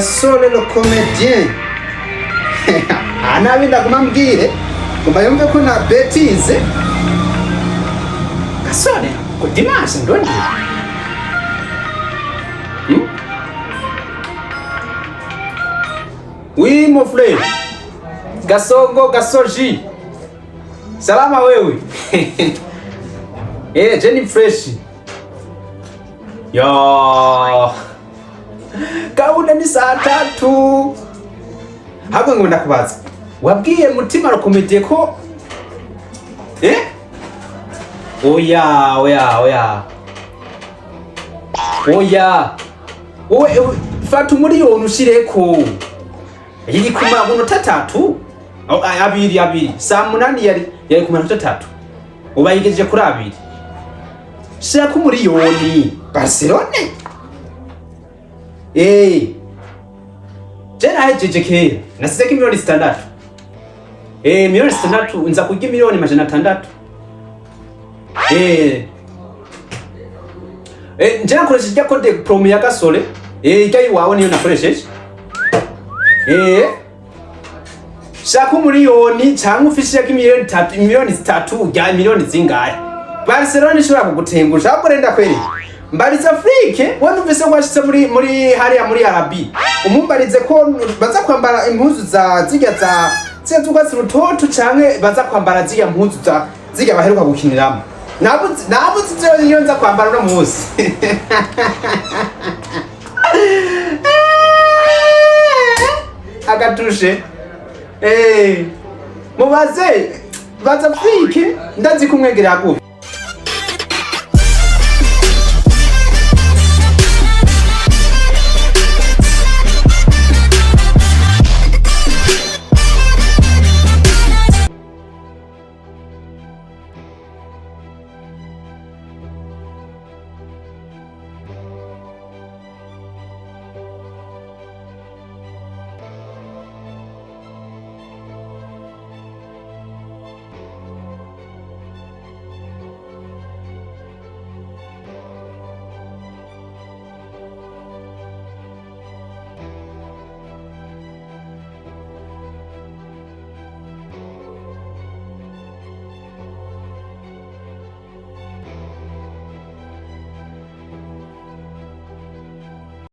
Gasore le comédien. Aha nabi ndaguma mbwire ngomba yumve ko na betize Gasore ku dimanche ndondi. Oui mon frère. Gasongo Gasoji. Salama wewe. Eh, Jenny fresh. Yo. Gahunda ni saa 3. Ahubwo ngo ndakubaza. Wabwiye Mutima Rukomediye ko Eh? Oya, oya, oya. Oya. Wowe fata umuriyoni ushireko. Iri ku manota 3. Abiri abiri. Saa 8 yari ku manota 3. Ubayigejeje kuri 2. Shirako umuriyoni. Barcelone. Eh. Je nahejeje kera. Nasizeko miliyoni 6. Eh, miliyoni 6 nza kurya miliyoni 600. Eh. Eh, nje nakoresheje irya code promo ya Gasore. Eh, irya iwawe niyo nakoresheje. Eh. Shaka umuriyoni cyangwa ufishe miliyoni 3, miliyoni 3 urya miliyoni zingahe? Barcelona ishobora kugutengusha ahubwo renda kweri. Mbariza Afrique, we numvise ko washitse muri hariya muri Arabi. Umumbarize ko baza kwambara impuzu za zirya za zirya z'urwatsi rutoto canke baza kwambara zirya mpuzu za zirya baheruka gukiniramo. Nabuze ivyo iyo nza kwambara uno munsi. Agatushe. Eh. Mubaze baza Afrique ndazi kumwegera hagufi.